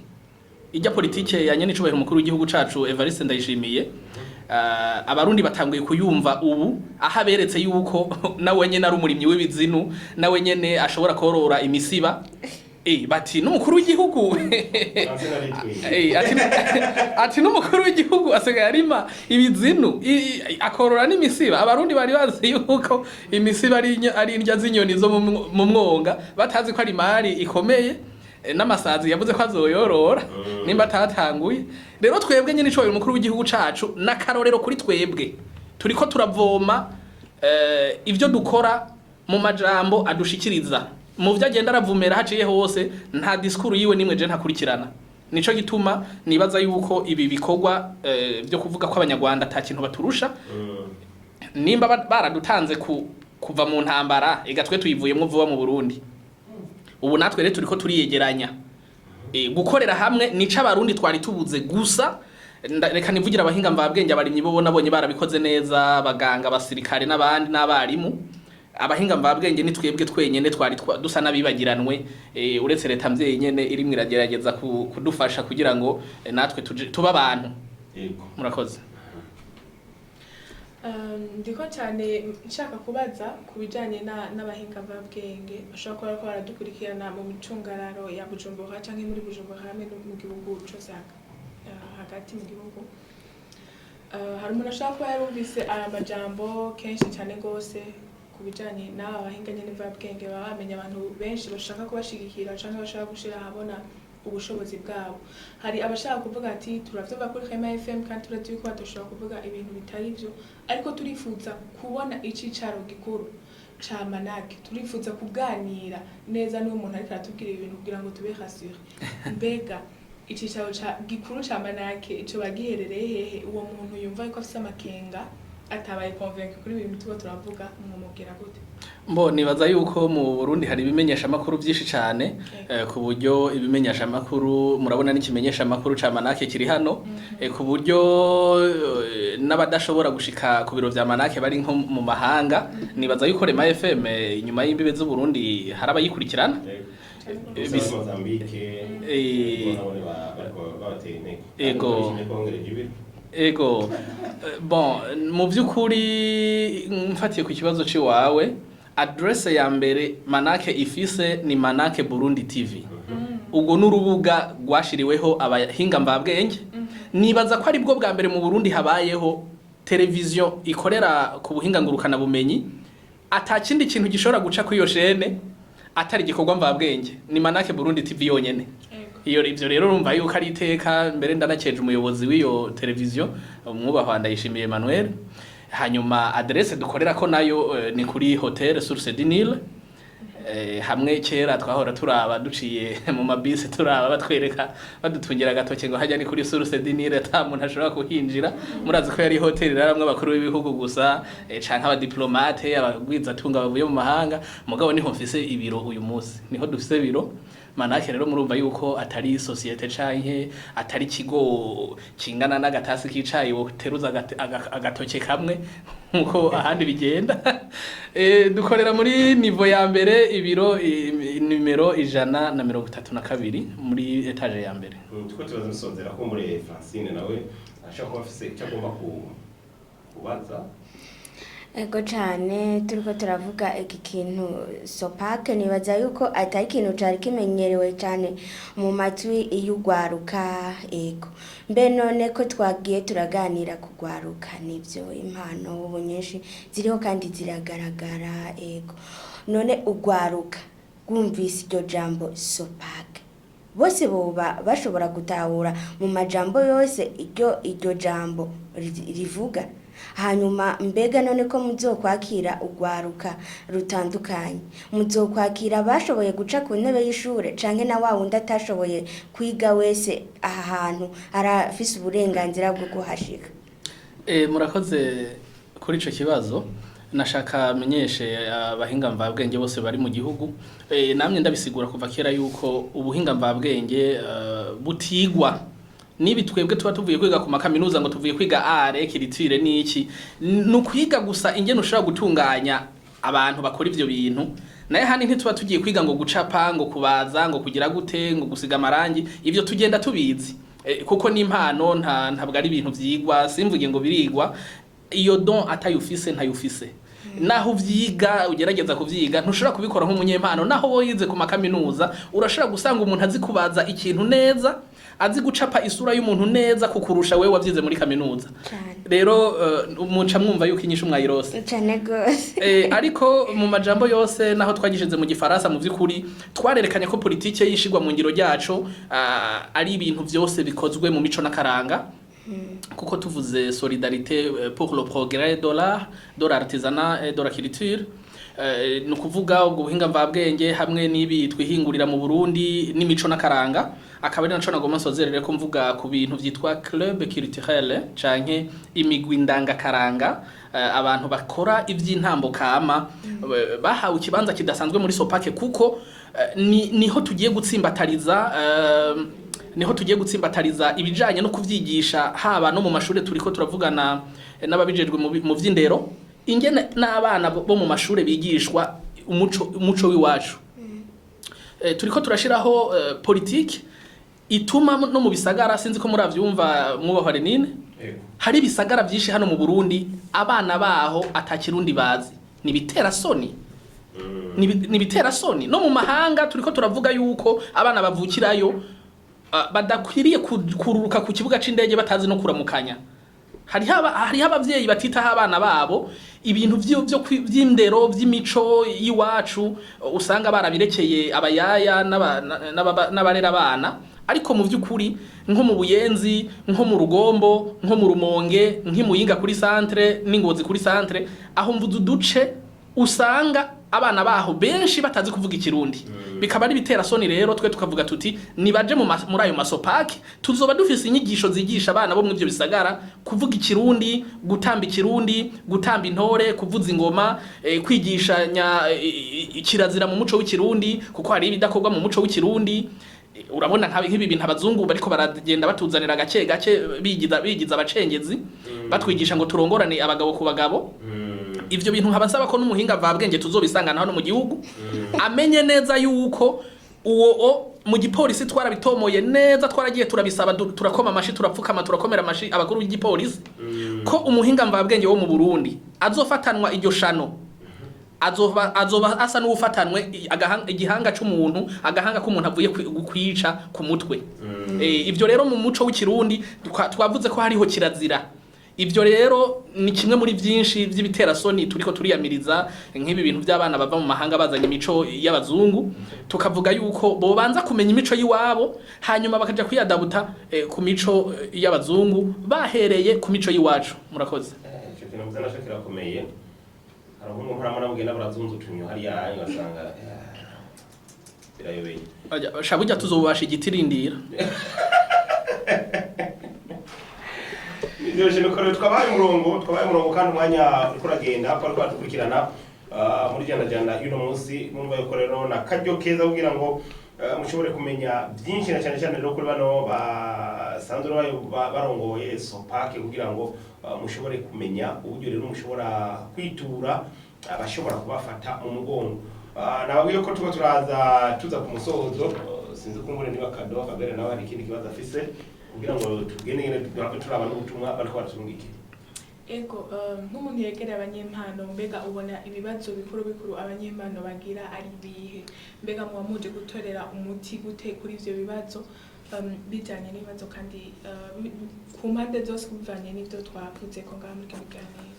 Ijya politike ya nyene icubahiro umukuru w'igihugu cacu Evariste Ndayishimiye, Abarundi batanguye kuyumva ubu, aho aberetse yuko nawe nyene ari umurimyi w'ibizinu, nawe nyene ashobora korora imisiba. Bati n'umukuru w'igihugu. Ati n'umukuru w'igihugu asigaye arima ibizinu, akorora n'imisiba. Abarundi bari bazi yuko imisiba ari indya z'inyoni zo mu mwonga, batazi ko ari imari ikomeye. N'amasazi yavuze ko azoyorora nimba atatanguye. Rero twebwe nyine ico umukuru w'igihugu cacu n'akarorero kuri twebwe, turiko turavoma ivyo dukora mu majambo adushikiriza, mu vyo agenda aravumera haciye hose. Nta discours yiwe nimwe je ntakurikirana. Nico gituma nibaza yuko ibi bikorwa byo kuvuga ko Abanyarwanda ata kintu baturusha, nimba baradutanze kuva mu ntambara, ega twe tuyivuyemwo vuba mu Burundi. Ubu natwe rero turiko turiyegeranya, gukorera hamwe nico Abarundi twari tubuze gusa. Reka nivugira abahinga mvabwenge, abarimyi bo nabonye barabikoze neza, abaganga, abasirikare n'abandi n'abarimu. Abahinga mvabwenge ni twebwe twenyene twari dusa n'abibagiranwe, uretse leta mvyeyi nyene irimwo iragerageza kudufasha kugira ngo natwe tube abantu. Yego. Murakoze. Ndiko cyane nshaka kubaza ku bijanye n'abahinga mvabwenge bashobora kuba bariko baradukurikirana mu micungararo ya Bujumbura canke muri Bujumbura hamwe no mu gihugu cose hagati mu gihugu. Hari umuntu ashobora kuba yarumvise aya majambo kenshi cyane gose ku bijanye n'aba bahinga nyene mvabwenge, baba bamenya abantu benshi bashaka kubashigikira canke bashaka gushira ahabona ubushobozi bwabo. Hari abashaka kuvuga ati turavyumva kuri Rema FM kandi turazi yuko badashobora kuvuga ibintu bitari vyo, ariko turifuza kubona icicaro gikuru ca manake, turifuza kuganira neza n'uwo muntu ariko aratubwira ibintu kugira ngo tube rassuré. Mbega icicaro gikuru ca manake ico bagiherereye hehe? Uwo muntu yumva yuko afise amakenga, atabaye convaincu kuri ibi bintu tuba turavuga, mwumubwira gute? Mbo nibaza yuko mu Burundi hari ibimenyesha makuru byinshi cyane, ku buryo ibimenyesha makuru murabona n'ikimenyesha makuru ca manake kiri hano, ku buryo n'abadashobora gushika ku biro vya manake bari nko mu mahanga, nibaza yuko Rema FM, inyuma y'imbibe z'u Burundi hari abayikurikirana. Mozambique nabone bariko babatera intege. Ego. Ariko nishimiye ko bongereje ibiro. Ego. Bon, mu by'ukuri mfatiye ku kibazo ciwawe, adresse ya mbere manake ifise ni Manake Burundi TV. Ubwo n'urubuga rwashiriweho abahinga mvabwenge. Nibaza ko ari bwo bwa mbere mu Burundi habayeho televiziyo ikorera ku buhinga ngurukana bumenyi, ata kindi kintu gishobora guca kuri iyo chaîne atari igikorwa mvabwenge. Ni Manake Burundi TV yonyene. Iyo ivyo rero urumva yuko ari iteka. Mbere ndanakeje umuyobozi w'iyo televiziyo, umwubahwa Ndayishimiye Emmanuel. Hanyuma adresse dukorera ko nayo ni kuri Hotel Source du Nil, hamwe kera twahora turaba duciye mu mabisi, turaba batwereka, badutungira agatoke ngo hajya ni kuri Source du Nil, ata muntu ashobora kuhinjira. Murazi ko yari hoteli iraramwo abakuru b'ibihugu gusa, canke abadiplomate, abagwizatunga bavuye mu mahanga. Mugabo niho mfise ibiro uyu munsi, niho dufise ibiro Manake. Rero murumva yuko atari société canke atari ikigo kingana n'agatasi k'icayi woteruza agatoke kamwe nkuko ahandi bigenda. Dukorera muri niveau ya mbere, ibiro nimero 132 muri étage ya mbere. Tuko tubaza musozera ko muri Francine nawe ashobora kuba afise icyo agomba kubaza. Ego cane, turiko turavuga iki kintu Sopake, nibaza yuko atari ikintu cari kimenyerewe cane mu matwi y'ugwaruka. Ego, mbe none ko twagiye turaganira kugwaruka, nivyo, impano ubu nyinshi ziriho kandi ziragaragara. Ego, none ugwaruka rwumvise iryo jambo Sopake, bose boba bashobora gutahura mu majambo yose iryo jambo rivuga? Hanyuma mbega none ko muzokwakira ugwaruka rutandukanye, muzokwakira abashoboye guca ku ntebe y'ishure canke na wa wundi atashoboye kwiga wese aha hantu arafise uburenganzira bwo kuhashika? Murakoze kuri ico kibazo. Nashaka menyeshe abahinga mvabwenge bose bari mu gihugu, namye ndabisigura kuva kera yuko ubuhinga mvabwenge butigwa. Nibi twebwe tuba tuvuye kwiga ku makaminuza ngo tuvuye kwiga art, culture n'iki, ni ukwiga gusa ingene ushobora gutunganya abantu bakora ivyo bintu. Naye handi ntituba tugiye kwiga ngo gucapa, ngo kubaza, ngo kugira gute, ngo gusiga amarangi. Ivyo tugenda tubizi, kuko n'impano ntabwo ari ibintu vyigwa. Simvuge ngo birigwa. Iyo don atayufise ntayufise, naho uvyiga, ugerageza kuvyiga, ntushobora kubikora nk'umunyempano. Naho wowe yize ku makaminuza, urashobora gusanga umuntu azi kubaza ikintu neza, azi gucapa isura y'umuntu neza kukurusha wewe wavyize muri kaminuza. Cane. Rero muca mwumva yuko inyishu mwayirose. Cane gose. Ariko mu majambo yose, naho twagishize mu gifaransa, mu vy'ukuri twarerekanye ko politike yishigwa mu ngiro ryaco ari ibintu vyose bikozwe mu mico n'akaranga, kuko tuvuze solidarité pour le progrès de l'art, de l'artisanat et de la culture, ni ukuvuga ubwo buhinga mvabwenge hamwe n'ibi twihingurira mu Burundi n'imico n'akaranga. Akaba ari naco nagomba nsozerere ko mvuga ku bintu vyitwa club culturel canke imigwi ndangakaranga, abantu bakora ivy'intambo kama, bahawe ikibanza kidasanzwe muri Sopake, kuko niho tugiye gutsimbatariza, niho tugiye gutsimbatariza ibijanye no kuvyigisha haba no mu mashure. Turiko turavugana n'ababijejwe mu vy'indero ingene n'abana bo mu mashure bigishwa umuco w'iwacu. Turiko turashiraho politike ituma no mu bisagara, sinzi ko muravyumva mwubahwa Renine. Yego. Hari ibisagara vyinshi hano mu Burundi abana baho atakirundi bazi. Ni bitera soni, ni bitera soni. No mu mahanga turiko turavuga yuko abana bavukirayo badakwiriye kururuka ku kibuga c'indege batazi no kuramukanya. Hariho abavyeyi batitaho abana babo, ibintu vy'indero, vy'imico y'iwacu, usanga barabirekeye abayaya n'abarera abana. Ariko mu vy'ukuri nko mu Buyenzi, nko mu Rugombo, nko mu Rumonge, nk'imuyinga kuri centre n'Ingozi kuri centre, aho mvuze uduce usanga abana baho benshi batazi kuvuga ikirundi, bikaba ari bitera soni. Rero twe tukavuga tuti nibaje muri ayo masopaki, tuzoba dufise inyigisho zigisha abana bo muri ivyo bisagara kuvuga ikirundi, gutamba ikirundi, gutamba intore, kuvuza ingoma, kwigishanya kirazira mu muco w'ikirundi, kuko hari ibidakorwa mu muco w'ikirundi. Urabona nk'ibi bintu abazungu bariko baragenda batuzanira gake gake, bigiza abacengezi, batwigisha ngo turongorane abagabo ku bagabo. Ivyo bintu nkaba nsaba ko n'umuhinga mvabwenge tuzobisangana hano mu gihugu amenye neza yuko uwo mu gipolisi twarabitomoye neza, twaragiye turabisaba, turakoma amashi, turapfukama, turakomera amashi abakuru b'igipolisi ko umuhinga mvabwenge wo mu Burundi azofatanwa iryo shano azoba asa n'uwufatanwe igihanga c'umuntu, agahanga k'umuntu avuye kwica ku mutwe. Ivyo rero mu muco w'ikirundi twavuze ko hariho kirazira. Ivyo rero ni kimwe muri vyinshi vy'ibiterasoni turiko turiyamiriza, nk'ibi bintu by'abana bava mu mahanga bazanye imico y'abazungu. Tukavuga yuko bobanza kumenya imico y'iwabo, hanyuma bakaja kwiyadabuta ku mico y'abazungu bahereye ku mico y'iwacu. Murakoze. Ico kintu Kintu mvuze naco kirakomeye. Hari ahubwo mpora mugenda barazunza utunyo hariya ugasanga birayobeye. Sha burya tuzobasha igiti rindira. Nivyo nuko twabaye umurongo kandi umwanya uriko uragenda ko ariko baradukurikirana muri jana jana y'uno munsi. Murumva yuko rero na karyo keza kugira ngo mushobore kumenya byinshi, na cyane cyane rero kuri bano basanzwe barongoye Sopake, kugira ngo mushobore kumenya uburyo rero mushobora kwitura abashobora kubafata mu mugongo. Nababwiye ko tuba turaza tuza ku musozo. Sinzi ko ngure niba Kado Fabere nawe hari ikindi kibazo afise kugira ngo tugende nyene turabe turaba n'ubutumwa bariko baratungikira. Ego, nk'umuntu yegereye abanyempano, mbega ubona ibibazo bikuru bikuru abanyempano bagira ari ibihe? Mbega muba muje gutorera umuti gute kuri ivyo bibazo, bijanye n'ibibazo kandi ku mpande zose, bivanye n'ivyo twavuze ko ngaha muri kino kiganiro?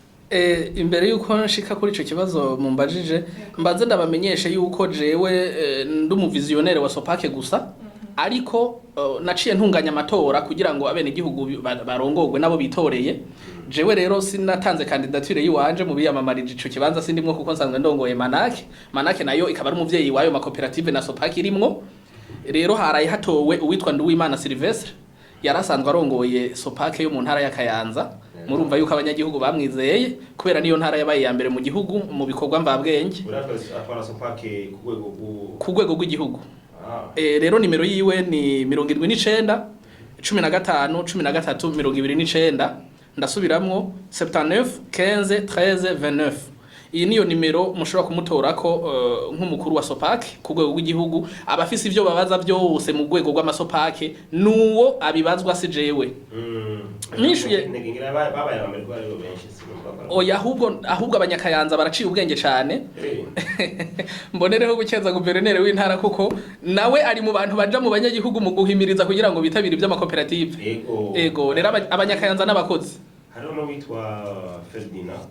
Imbere yuko nshika kuri ico kibazo mumbajije, mbanze ndabamenyeshe yuko jewe ndi umuvizionnaire wa Sopake gusa, ariko naciye ntunganya amatora kugira ngo abenegihugu barongorwe nabo bitoreye. Jewe rero sinatanze candidature yiwanje mu biyamamarije ico kibanza, sindimwo kuko nsanzwe ndongoye Manake. Manake nayo ikaba ari umuvyeyi wayo makoperative na Sopake irimwo. Rero haraye hatowe uwitwa Nduwimana Sylvestre, yarasanzwe arongoye Sopake yo mu ntara ya Kayanza. Murumva yuko abanyagihugu bamwizeye kubera niyo ntara yabaye iya mbere mu gihugu mu bikorwa mvabwenge. Uratwara Sopake ku rwego Ku rwego rw'igihugu. Ah. Rero nimero yiwe ni 79 15 13 29. Ndasubiramwo: 79 15 13 29. Iyi niyo nimero mushobora kumutorako nk'umukuru wa Sopake ku rwego rw'igihugu. Abafise ivyo babaza byose mu rwego rw'amasopake, nuwo abibazwa, si jewe. Ngira babaye abambere kuko aribo benshi, sinumva ko Oya, ahubwo abanyakayanza baraciye ubwenge cane. Mbonereho gukeza guverineri w'intara, kuko nawe ari mu bantu baja mu banyagihugu mu guhimiriza kugira ngo bitabire ivy'amakoperative. Ego, rero abanyakayanza n'abakozi. Hariho n'uwitwa Ferdinand,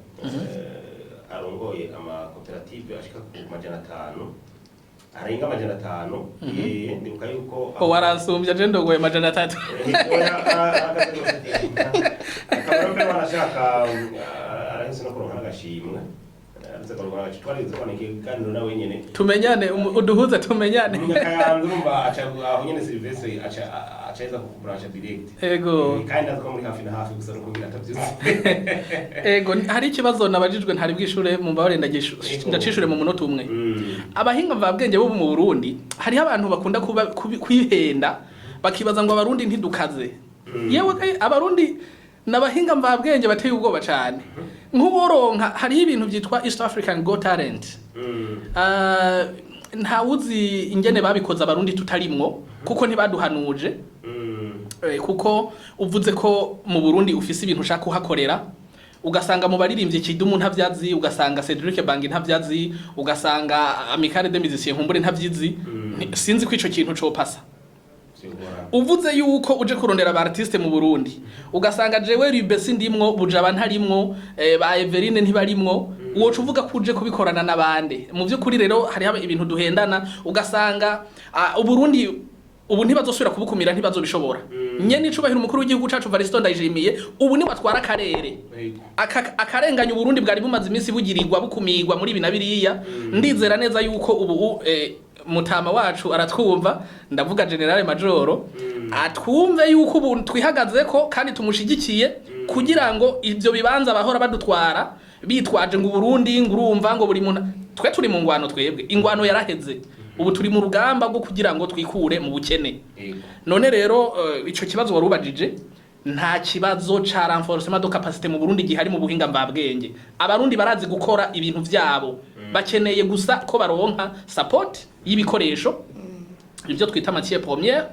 arongoye amakoperative ashika ku 500, arenga 500. Ndibuka yuko Ko waransumbya, je ndongoye 300. Akaba rero wanashaka arahise no kuronka n'agashimwe, arahise kuronka n'agashimwe. Twarize kubona ikiganiro nawe nyene. Tumenyane, uduhuze tumenyane. Umunyakayanza, urumva aca aho nyene Sylvestre aca aza kukubrancha direct. Kandi ndazi ko muri hafi na hafi, gusa nuko ngira atavyuze. Ego, hari ikibazo nabajijwe ntari bwishure, mu mbabare ndacishure mu munota umwe. Abahinga mvabwenge bo mu Burundi, hariho abantu bakunda kuba kwihenda bakibaza ngo abarundi ntidukaze. Yewe, abarundi n'abahinga mvabwenge bateye ubwoba cane. Nk'uboronka hariho ibintu byitwa East African Got Talent. Ntawuzi ingene babikoze abarundi tutarimwo, kuko ntibaduhanuje. Kuko uvuze ko mu Burundi ufise ibintu ushaka kuhakorera, ugasanga mu baririmbyi Kidumu ntavyazi, ugasanga Cedric Bangi ntavyazi, ugasanga Amicale des Musiciens nkumbure ntavyizi. Sinzi ko ico kintu copasa. Vyogorana. Uvuze yuko uje kurondera aba artiste mu Burundi, ugasanga jewe Rube sindimwo, Bujaba ntarimwo, ba Everine ntibarimwo, woca uvuga ko uje kubikorana n'abandi? Mu vy'ukuri rero hariho ibintu duhendana, ugasanga Uburundi ubu ntibazosubira kubukumira, ntibazobishobora. Nyene icubahiro umukuru w'igihugu cacu Variston Ndayishimiye ubu ni watwara akarere akarenganya Uburundi bwari bumaze iminsi bugirirwa, bukumirwa muri ibi na biriya. Ndizera neza yuko ubu mutama wacu aratwumva, ndavuga Général Major, atwumve yuko ubu twihagazeko kandi tumushigikiye, kugira ngo ivyo bibanza bahora badutwara bitwaje ngo Uburundi, ngo urumva ngo buri muntu, twe turi mu ngwano. Twebwe ingwano yaraheze, ubu turi mu rugamba rwo kugira ngo twikure mu bukene. None rero ico kibazo warubajije, nta kibazo ca renforcement de capacité mu Burundi gihari mu buhinga mvabwenge. Abarundi barazi gukora ibintu vyabo, bakeneye gusa ko baronka support y'ibikoresho, ibyo twita matière première.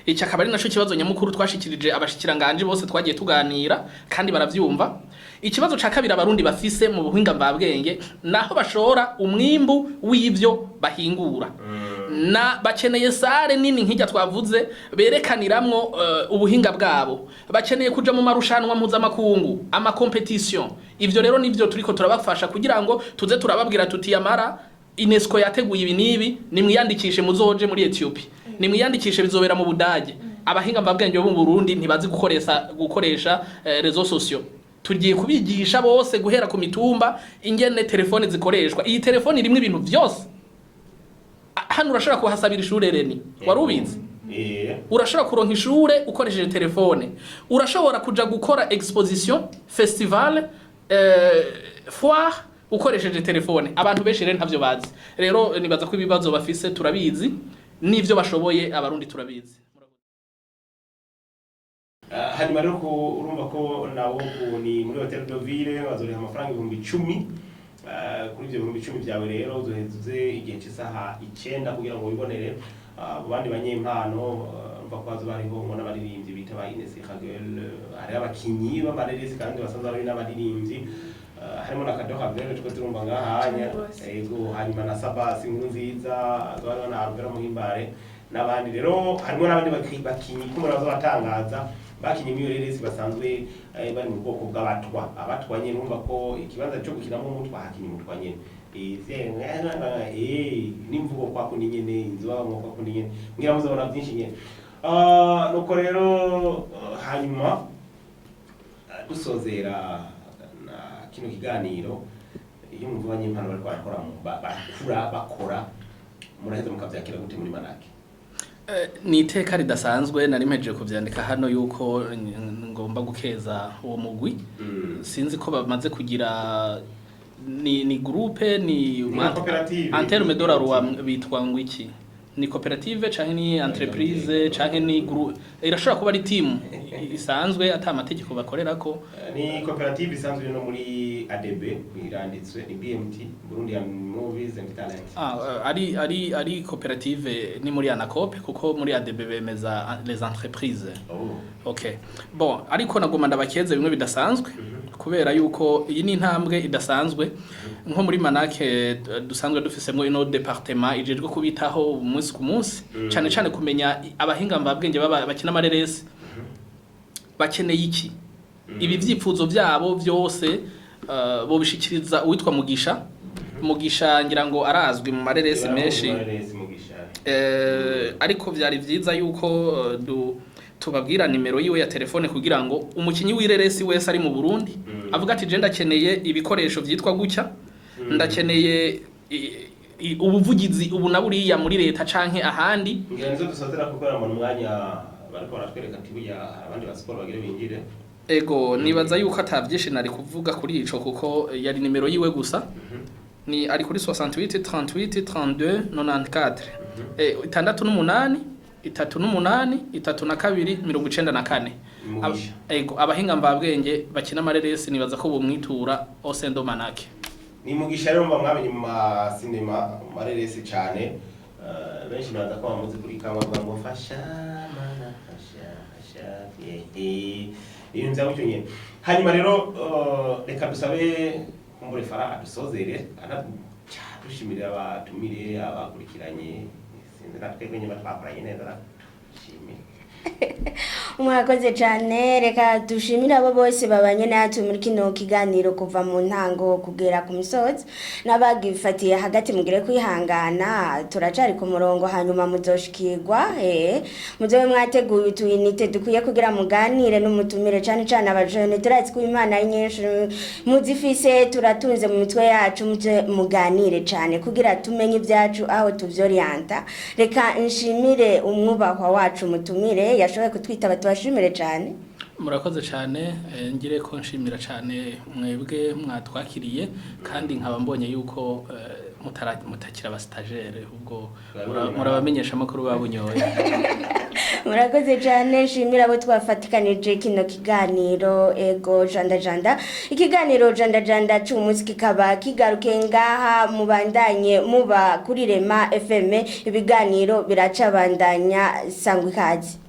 Iki akaba ari naco kibazo nyamukuru twashikirije abashikiranganje bose twagiye tuganira, kandi baravyumva. Ikibazo ca kabiri abarundi bafise mu buhinga mvabwenge, naho bashora umwimbu w'ivyo bahingura, na bakeneye salle nini nk'ijya twavuze berekaniramwo ubuhinga bwabo. Bakeneye kuja mu marushanwa mpuzamakungu, ama compétition. Ivyo rero nivyo turiko turabafasha kugira ngo tuze turababwira tuti: "Yamara UNESCO yateguye ibi n'ibi, nimwiyandikishe muzoje muri Ethiopia, nimwiyandikishe bizobera mu Budage." Abahinga mvabwenge bo mu Burundi ntibazi gukoresha réseaux sociaux. Tugiye kubigisha bose guhera ku mitumba ingene telefone zikoreshwa. Iyi telefone irimwo ibintu vyose. Hano urashobora kuhasabira ishure, Reni, wari ubizi? Urashobora kuronka ishure ukoresheje telefone, urashobora kuja gukora exposition, festival, foire ukoresheje telefone. Abantu benshi rero ntavyo bazi. Rero nibaza ko ibibazo bafise turabizi, n'ivyo bashoboye abarundi turabizi. Hanyuma rero urumva ko nabo ni muri Hotel de Ville, bazoriha amafaranga 10,000. Kuri ivyo 10,000 vyawe rero uzoheza uze igihe c'isaha 9 kugira ngo wibonere abo bandi banyempano. Urumva ko hazoba hariho ngo n'abaririmbyi bita ba Ines Hagel, hariho abakinyi b'amareresi kandi basanzwe ari n'abaririmbyi. Harimo na Kado Habel two turumva ngahanya. Cane gose. Ego, hanyuma na Sabasi inkuru nziza, hazoba hariho na Albert Muhimbare n'abandi. Rero harimo n'abandi bakinyi ko muraza batangaza bakinye muri iyo reresi basanzwe bari mu bwoko bw'abatwa. Abatwa nyene, urumva ko ikibanza cyo gukinamo umutwa hakinye umutwa nyene. N'imvugo kwa kundi nyene, inzu babamwo kwa kundi nyene, ngira muzabona byinshi nyene. Nuko rero hanyuma dusozera na kino kiganiro, iyo mwumva abanyempano bariko barakora barakura bakora, muraheza mukavyakira gute muri Manake? Ni iteka ridasanzwe. Nari mpejeje kuvyandika hano yuko ngomba gukeza uwo mugwi. Sinzi ko bamaze kugira ni groupe, ni Ni nka koperative. En terme de la loi bitwa ngo iki? Ni koperative canke ni entreprise canke ni groupe? Irashobora kuba ari team isanzwe ata amategeko bakorerako. Ni koperative isanzwe no muri ADB iranditswe, ni BMT, Burundian Movies and Talent. Ah, ari koperative ni muri ANACOP, kuko muri ADB bemeza les entreprises. Oh. Okay. Bon, ariko nagoma ndabakeze bimwe bidasanzwe kubera yuko iyi ni intambwe idasanzwe. Nko muri Manake dusanzwe dufisemwo ino département ijejwe kubitaho umunsi ku munsi, cane cane kumenya abahinga mvabwenge baba bakina amareresi bakeneye iki, ibi vyifuzo vyabo vyose bobishikiriza uwitwa Mugisha. Mugisha ngira ngo arazwi mu mareresi menshi. Mareresi Mugisha. Ariko vyari vyiza yuko tubabwira nimero yiwe ya telefone kugira ngo umukinyi w'ireresi wese ari mu Burundi avuga ati: "Je ndakeneye ibikoresho vyitwa gutya, ndakeneye ubuvugizi ubu na buriya muri leta canke ahandi." Ngira nizo dusozera kuko mu mwanya bariko baratwereka ati burya hari abandi ba siporo bagire binjire. Ego, nibaza yuko ata vyinshi nari kuvuga kuri ico kuko yari nimero yiwe gusa. Ni ari kuri 68 38 32 94, 68 38 32 94. Mugisha. Ego, abahinga mvabwenge bakina amareresi nibaza ko bumwitura Osendo Manake. Ni Mugisha rero mba mwamenye mu masinema, mu mareresi cane. Benshi baza ko bamuzi kuri kamwe bavuga ngo fasha mana fasha fasha, ibintu vya gutyo nyene. Hanyuma rero reka dusabe kumbure Fara adusozere dushimira abatumire, abakurikiranye. Sinzi na twebwe nyuma twakoranye neza, dushimire. Mwakoze cyane. Reka dushimire abo bose babanye natwe muri kino kiganiro kuva mu ntango kugera ku misozi, n'abagifatiye hagati mugire kwihangana, turacari ku murongo. Hanyuma muzoshikirwa, muzobe mwateguye utuyinite dukwiye kugira muganire n'umutumire, cyane cyane abajene. Turazi ko imana ari nyinshi muzifise, turatunze mu mitwe yacu, muze muganire cyane kugira tumenye ibyacu aho tuvyoriyanta. Reka nshimire umwubahwa wacu mutumire yashoboye kutwitaba, tubashimire cyane. Murakoze cyane. Ngire ko nshimira cyane mwebwe mwatwakiriye, kandi nkaba mbonye yuko mutakira abasitagere ubwo murabamenyesha amakuru babunyoye. Murakoze cyane. Nshimira abo twafatikanije kino kiganiro. Ego, janda janda, ikiganiro janda janda cy'umunsi kikaba kigaruke ngaha. Mubandanye muba kuri Rema FM, ibiganiro biracabandanya. Sangwa ikaze.